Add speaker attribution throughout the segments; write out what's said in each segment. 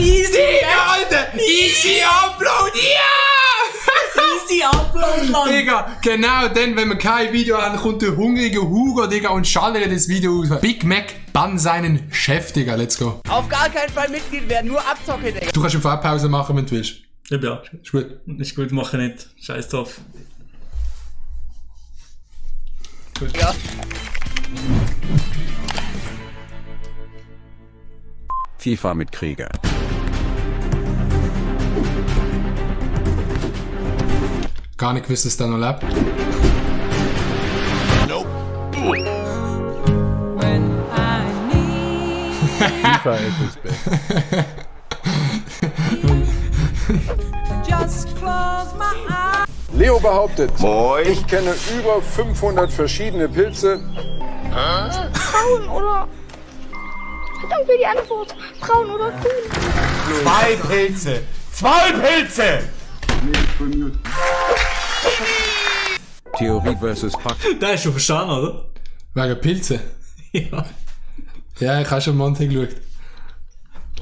Speaker 1: easy!
Speaker 2: Digga, Alter! Easy Upload! Ja!
Speaker 1: Easy Upload, Mann!
Speaker 2: Digga, genau dann, wenn wir kein Video haben, kommt der hungrige Hugo, Digga, und schallert das Video aus. Big Mac, bann seinen Chef, Digga, let's go.
Speaker 3: Auf gar keinen Fall Mitglied werden, nur Abzocke, Digga.
Speaker 2: Du kannst im Fall Pause machen, wenn du willst.
Speaker 1: Ja.
Speaker 2: Ist gut.
Speaker 1: Ist gut, mach ich nicht. Scheiß drauf.
Speaker 2: Gut.
Speaker 3: Ja.
Speaker 4: FIFA mit Krieger.
Speaker 2: Gar nicht gewusst, dass der noch lebt.
Speaker 5: FIFA ist das Beste.
Speaker 6: Leo behauptet, ich kenne über 500 verschiedene Pilze.
Speaker 7: Braun oder... Verdammt, wie die Antwort. Braun oder grün.
Speaker 5: 2 Pilze! 2 Pilze!
Speaker 4: Theorie versus Fakt.
Speaker 1: Der ist schon verstanden, oder?
Speaker 2: Wegen Pilze.
Speaker 1: Ja.
Speaker 2: Ja, ich habe schon Monte geschaut.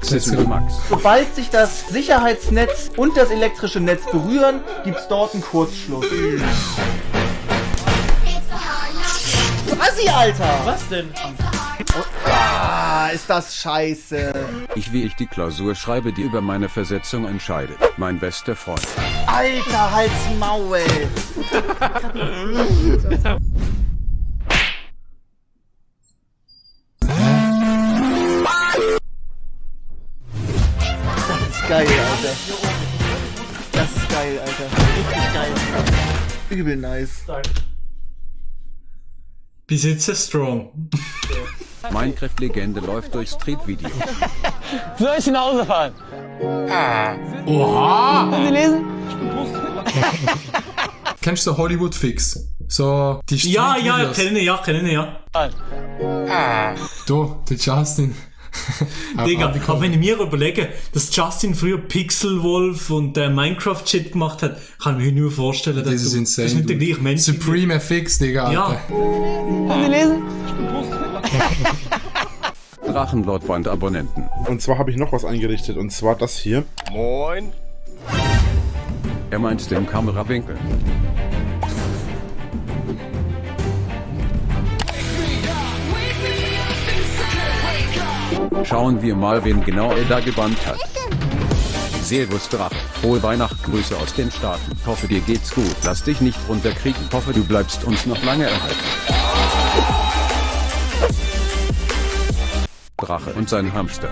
Speaker 4: Sissel Max.
Speaker 8: Sobald sich das Sicherheitsnetz und das elektrische Netz berühren, gibt's dort einen Kurzschluss. Assi, Alter!
Speaker 3: Was denn?
Speaker 8: Ah, ist das scheiße.
Speaker 4: Wie ich die Klausur schreibe, die über meine Versetzung entscheidet. Mein bester Freund.
Speaker 8: Alter, halt's Maul! Das ist geil, Alter. Das ist geil, Alter. Richtig geil. Übel nice.
Speaker 1: Bis jetzt ist strong.
Speaker 4: Minecraft-Legende läuft durch Street-Video.
Speaker 9: Soll ich nach Hause fahren?
Speaker 2: Oha!
Speaker 9: Können Sie lesen?
Speaker 2: Kennst du Hollywood Fix? So, die
Speaker 1: Ja,
Speaker 2: Street-Videos.
Speaker 1: kenne ich, ja.
Speaker 2: Du, der Justin.
Speaker 1: Digga, aber wenn ich mir überlege, dass Justin früher Pixel Wolf und Minecraft-Shit gemacht hat, kann ich mir nur vorstellen, dass
Speaker 2: Das ist insane.
Speaker 1: das ist nicht der
Speaker 2: dude.
Speaker 1: gleiche Mensch.
Speaker 2: Supreme FX, Digga, Alter.
Speaker 1: Ja.
Speaker 9: Können Sie lesen?
Speaker 4: Drachenlord-Band-Abonnenten.
Speaker 5: Und zwar habe ich noch was eingerichtet, und zwar das hier.
Speaker 6: Moin.
Speaker 4: Er meint den Kamerawinkel. Schauen wir mal, wen genau er da gebannt hat. Servus Drache. Frohe Weihnachtsgrüße aus den Staaten. Hoffe dir geht's gut. Lass dich nicht runterkriegen. Hoffe du bleibst uns noch lange erhalten. Drache und sein Hamster.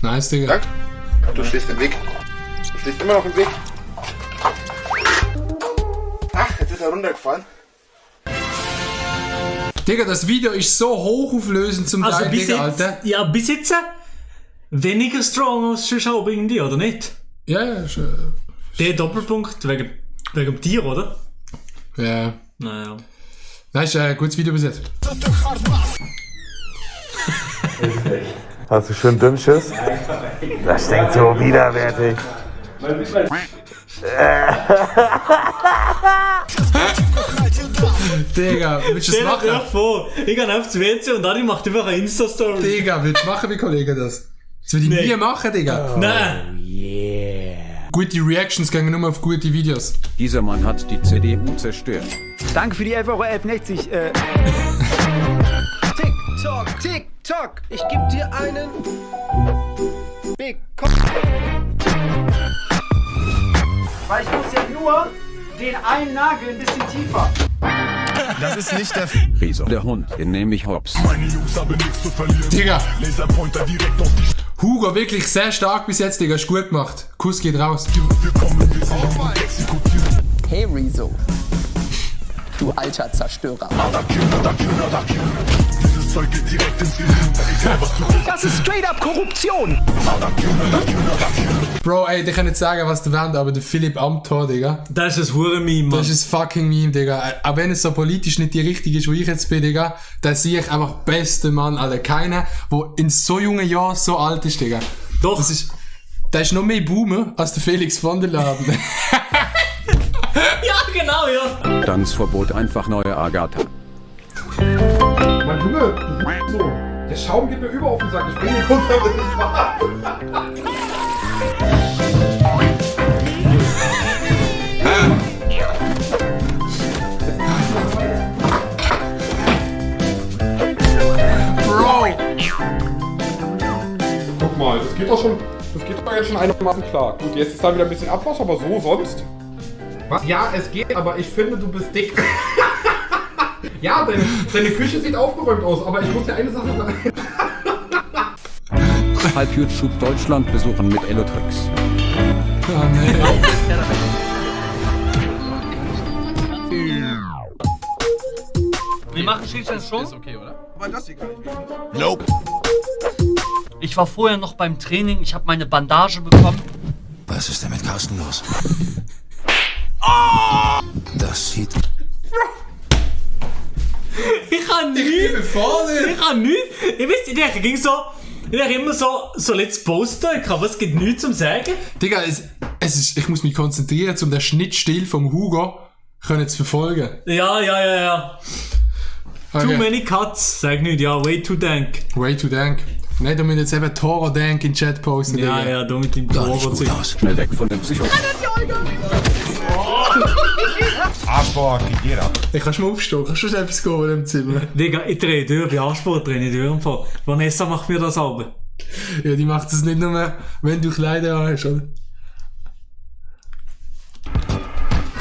Speaker 2: Nice, Digga.
Speaker 6: Dank. Du stehst im Weg. Du stehst immer noch im Weg. Ach, jetzt ist er runtergefallen.
Speaker 2: Digga, das Video ist so hochauflösend zum
Speaker 1: Also
Speaker 2: Teil,
Speaker 1: bis
Speaker 2: Digga,
Speaker 1: jetzt,
Speaker 2: Alter.
Speaker 1: ja, bis jetzt weniger strong als schon Schau irgendwie, oder nicht?
Speaker 2: Ja, schon.
Speaker 1: Der Doppelpunkt wegen dem Tier, oder?
Speaker 2: Ja.
Speaker 1: Naja.
Speaker 2: Nein, ist ein gutes Video bis jetzt.
Speaker 5: Hast du schon Dünnschiss? Das stinkt so widerwärtig.
Speaker 2: Digga, willst du das
Speaker 1: Stell dir
Speaker 2: machen?
Speaker 1: vor, ich gehe aufs WC und Dani macht einfach eine Insta-Story.
Speaker 2: Digga, willst du machen wie Kollege das? Das würde ich
Speaker 1: Nee.
Speaker 2: nie machen, Digga.
Speaker 1: Nein!
Speaker 2: Gute Reactions gehen nur auf gute Videos.
Speaker 4: Dieser Mann hat die CDU zerstört.
Speaker 8: Danke für die 11,11,90 €. Tick-Tock, Tick-Tock. Ich geb dir einen Big Cock. Weil ich muss ja nur den einen Nagel ein bisschen tiefer.
Speaker 6: Das ist nicht der
Speaker 4: Riese. Der Hund, den nehme ich hops.
Speaker 2: Digga. Hugo, wirklich sehr stark bis jetzt, Digga. Ist gut gemacht. Kuss geht raus.
Speaker 3: Hey Rezo. Du alter Zerstörer. Das ist straight up Korruption.
Speaker 2: Bro, ey, ich kann nicht sagen, was du willst, aber der Philipp Amthor, Digga.
Speaker 1: Das ist ein Hure-Meme, Mann.
Speaker 2: Das ist ein fucking Meme, Digga. Auch wenn es so politisch nicht die richtige ist, wo ich jetzt bin, Digga, da sehe ich einfach beste Mann, Alter. Keiner, der in so jungen Jahren so alt ist, Digga.
Speaker 1: Doch.
Speaker 2: Der ist noch mehr Boomer als der Felix von der Laden.
Speaker 1: Ja, genau, ja.
Speaker 4: Tanzverbot einfach neue Agatha.
Speaker 6: Mein Junge, so. Der Schaum geht mir über auf den Sack. Ich bringe den kurz auf den Spaß. mal, das geht doch jetzt schon einigermaßen klar. Gut, jetzt ist da wieder ein bisschen Abwasch, aber so sonst. Was? Ja, es geht, aber ich finde, du bist dick. Ja, deine Küche sieht aufgeräumt aus, aber ich muss dir eine Sache sagen.
Speaker 4: Halb YouTube Deutschland besuchen mit Elotrix.
Speaker 2: Oh nee.
Speaker 10: Wir machen Schildchen schon?
Speaker 6: Ist okay, oder? Aber das hier kann ich nicht.
Speaker 10: Nope. Ich war vorher noch beim Training, ich habe meine Bandage bekommen.
Speaker 11: Was ist denn mit Carsten los? Oh! Das sieht...
Speaker 1: Ich kann nicht. Ich kann nicht. Ich weiß, ich ging so... Ich habe immer so letztes Poster, aber es gibt nichts zum Sagen.
Speaker 2: Digga, ich muss mich konzentrieren, um den Schnittstil vom Hugo zu verfolgen.
Speaker 1: Ja.
Speaker 2: Okay.
Speaker 1: Too many cuts, sag nicht, ja, way too dank.
Speaker 2: Way too dank. Nein, da müssen jetzt eben Toro Dank in den Chat posten.
Speaker 1: Ja, da mit dem Toro zu.
Speaker 4: Schnell weg von dem Psycho.
Speaker 6: Aber geht jeder.
Speaker 2: Ich kann mal aufstehen, kannst du schon etwas gehen in dem Zimmer?
Speaker 1: Digga, ich drehe durch, bei Ansport drehe ich durch. Vanessa macht mir das aber.
Speaker 2: Ja, die macht es nicht nur, wenn du Kleider hast, oder?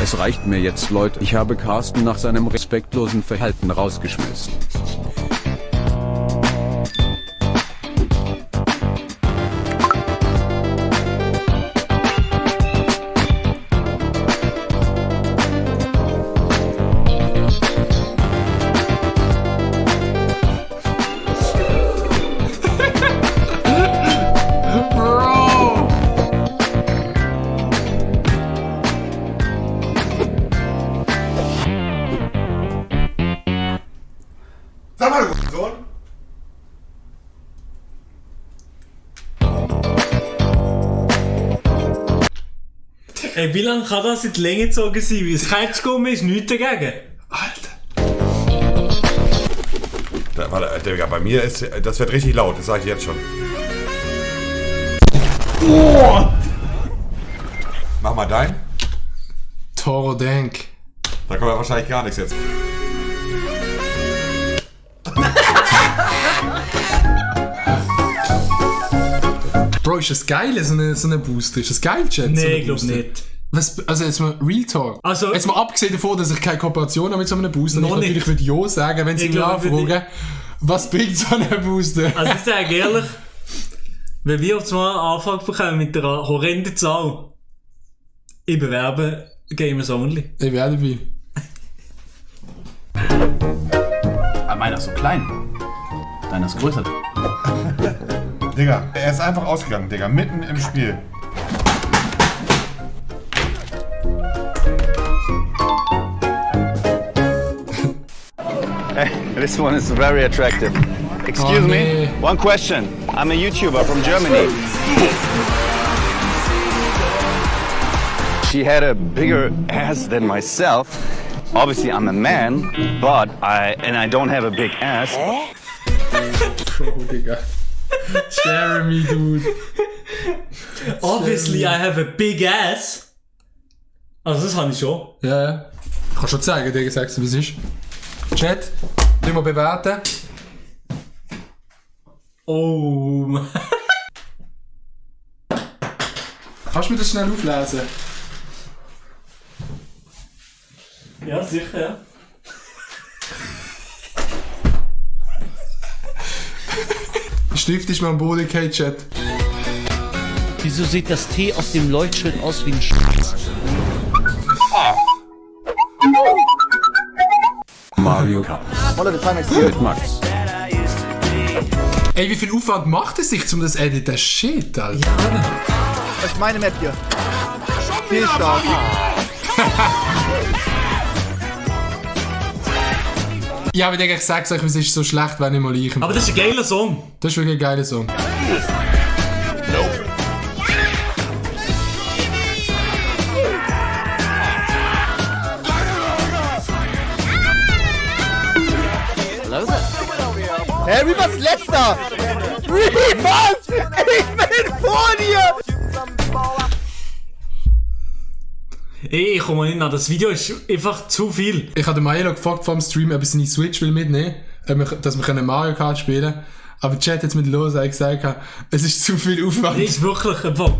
Speaker 4: Es reicht mir jetzt, Leute. Ich habe Carsten nach seinem respektlosen Verhalten rausgeschmissen.
Speaker 6: Sag mal, du Sohn.
Speaker 1: Ey, wie lange kann das in die Länge gezogen sein? Wie das Ketschgummi ist nichts dagegen.
Speaker 2: Alter.
Speaker 6: Digga, bei mir ist... Das wird richtig laut, das sage ich jetzt schon.
Speaker 1: Oh.
Speaker 6: Mach mal dein.
Speaker 2: Toro Dank.
Speaker 6: Da kommt ja wahrscheinlich gar nichts jetzt.
Speaker 2: Bro, ist das geil, so eine Booster? Ist das geil, Chat?
Speaker 1: Nee, ich glaube nicht.
Speaker 2: Was, also jetzt mal Real Talk.
Speaker 1: Also,
Speaker 2: jetzt mal abgesehen davon, dass ich keine Kooperation habe mit so einem Booster. Ich natürlich würde ja sagen, wenn sie mich anfragen, was bringt so ein Booster?
Speaker 1: Also ich sage ehrlich, wenn wir auf einmal einen Anfang bekommen mit einer horrenden Zahl, ich bewerbe Gamers Only.
Speaker 2: Ich werde dabei.
Speaker 12: Aber meiner ist so klein. Deiner ist größer.
Speaker 6: Digga, er ist einfach ausgegangen, Digga, mitten im Spiel.
Speaker 13: Hey, this one is very attractive. Excuse me, one question. I'm a YouTuber from Germany. She had a bigger ass than myself. Obviously, I'm a man, but I don't have a big ass.
Speaker 2: Bro, Digga. Jeremy, dude.
Speaker 1: Obviously, I have a big ass. Also, das habe ich schon.
Speaker 2: Ja. Ich kann schon zeigen, Digga, sagst du, was ist. Chat, nicht mal bewerten.
Speaker 1: Oh.
Speaker 2: Kannst du mir das schnell auflesen?
Speaker 1: Ja, sicher, ja.
Speaker 2: Stift ist mal am Boden gefallen, Chat.
Speaker 10: Wieso sieht das T auf dem Leuchtschild aus wie ein Schatz?
Speaker 4: Mario Kart. Mit Max.
Speaker 2: Ey, wie viel Aufwand macht es sich, um das editen? Shit, Alter.
Speaker 8: Ja. Das ist meine Map hier. Viel Spaß.
Speaker 2: Ja, aber ich sag's euch, es ist so schlecht, wenn ich mal ich.
Speaker 1: Aber das ist ein geiler Song.
Speaker 2: Das ist wirklich ein geiler Song.
Speaker 8: Harry, was letzter? Was? Ich bin vor dir!
Speaker 1: Ey, ich komme nicht nach. Das Video ist einfach zu viel.
Speaker 2: Ich habe den Milo gefragt vor dem Stream, ob er seine Switch will mitnehmen will, dass wir Mario Kart spielen können. Aber Chat jetzt mit los gesagt, es ist zu viel Aufwand.
Speaker 1: Ist wirklich einfach.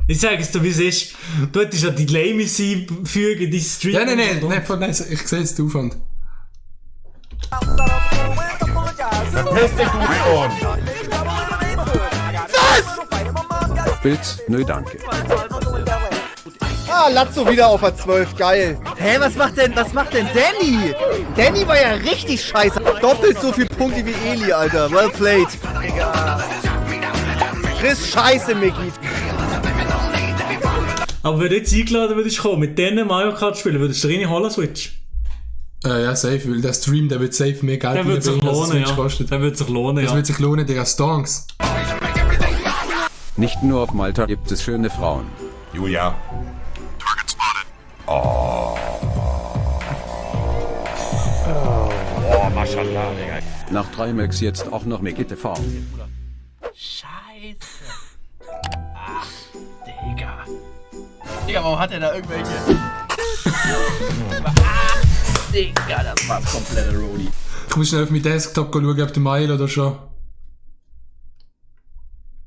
Speaker 1: Ich sage es dir, wie es ist. Du hättest ja die Lamies einfügen, die Stream.
Speaker 2: Ja, nein, ich sehe es, der Aufwand.
Speaker 5: Verpiss dich, du Idiot!
Speaker 4: Pilz, nö danke.
Speaker 8: Ah, Lazzo wieder auf der 12, geil. Hä, was macht denn Danny? Danny war ja richtig scheiße. Doppelt so viel Punkte wie Eli, Alter. Well played. Chris, scheiße, Mickey.
Speaker 1: Aber wenn du jetzt eingeladen würdest kommen, mit denen Mario Kart spielen, würdest du rein Holo Switch?
Speaker 2: Ja, safe, weil der Stream, der wird safe mehr Geld
Speaker 1: der wird sich lohnen, ja.
Speaker 2: Kostet.
Speaker 1: Der wird sich lohnen,
Speaker 2: das wird sich lohnen, Digga, Stonks.
Speaker 4: Nicht nur auf Malta gibt es schöne Frauen.
Speaker 5: Julia. Oh, Maschallah, Digga.
Speaker 4: Nach 3 Max jetzt auch noch Mickey TV.
Speaker 10: Scheiße. Ach, Digga. Digga, warum hat er da irgendwelche... Ach, Digga, das war's komplette Roadie.
Speaker 2: Ich muss schnell auf meinen Desktop schauen, ob der Mail oder schon.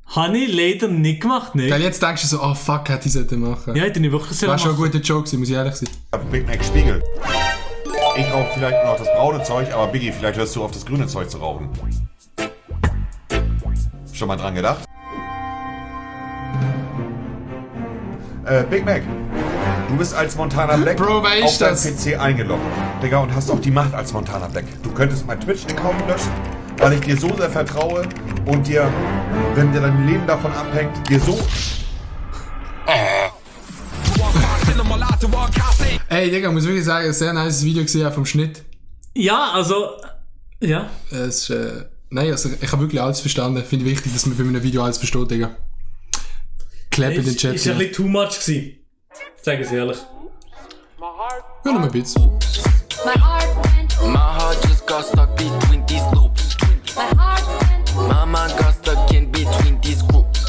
Speaker 1: Habe ich leider nicht gemacht, ne?
Speaker 2: Weil jetzt denkst du so, oh fuck, hätte ich das machen.
Speaker 1: Ja, hätte ich wirklich so.
Speaker 2: War schon ein guter Joke gewesen, muss ich ehrlich sein.
Speaker 5: Big Mac Spiegel. Ich rauche vielleicht noch das braune Zeug, aber Biggie, vielleicht hörst du auf, das grüne Zeug zu rauchen. Schon mal dran gedacht? Big Mac, du bist als Montana Black
Speaker 2: Bro,
Speaker 5: auf dein PC eingeloggt, Digga, und hast auch die Macht als Montana Black. Du könntest meinen Twitch-Account löschen, weil ich dir so sehr vertraue und dir, wenn dir dein Leben davon abhängt, dir so...
Speaker 2: Ey, Digga, muss wirklich sagen, ein sehr nice Video gesehen vom Schnitt.
Speaker 1: Ja, also... Ja.
Speaker 2: Es ist, nein, also ich habe wirklich alles verstanden. Finde ich wichtig, dass man bei einem Video alles versteht, Digga. Clap in den Chat.
Speaker 1: Ist ja ein bisschen too much gewesen. Sag es ehrlich.
Speaker 2: Ja, noch ein bisschen.
Speaker 14: My heart just got stuck between these two